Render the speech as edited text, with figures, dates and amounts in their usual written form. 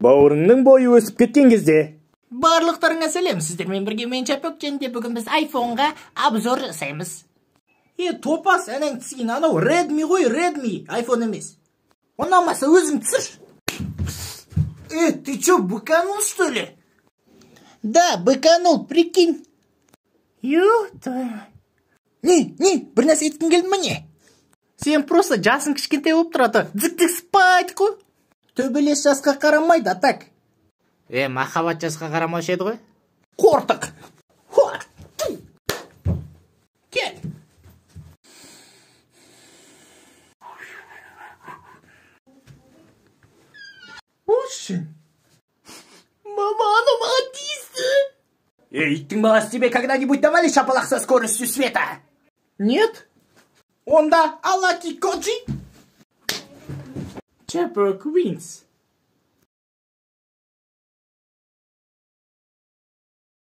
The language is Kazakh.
Бауырыңның бойы өсіп кеткен кезде. Барлықтарыңа сәлем, сіздермен бірге мен Чапек, және де бүгін біз айфонға обзор жасаймыз. Топас, әнең түскен анау Redmi ғой, Redmi, айфон емес. Ұнамаса өзің түсір. Ты чё, быканул, что ли? Да, быканул, прикинь. Ё-твою. Не, бір нәрсе айтқың келді ме не? Сен просто жасың кішкентай болып тұрады. Дзік-дзік спать қой. Төбелес жасқа қарамайды, а так. Махаббат жасқа қарамаушы еді ғой. Қортық. Кел. Ошын. Мама, анау маған тиісті. Иттің баласы, тебе когда-нибудь давали шапалақ со скоростью света? Нет. Онда Алаки Коджи. Чапек wins.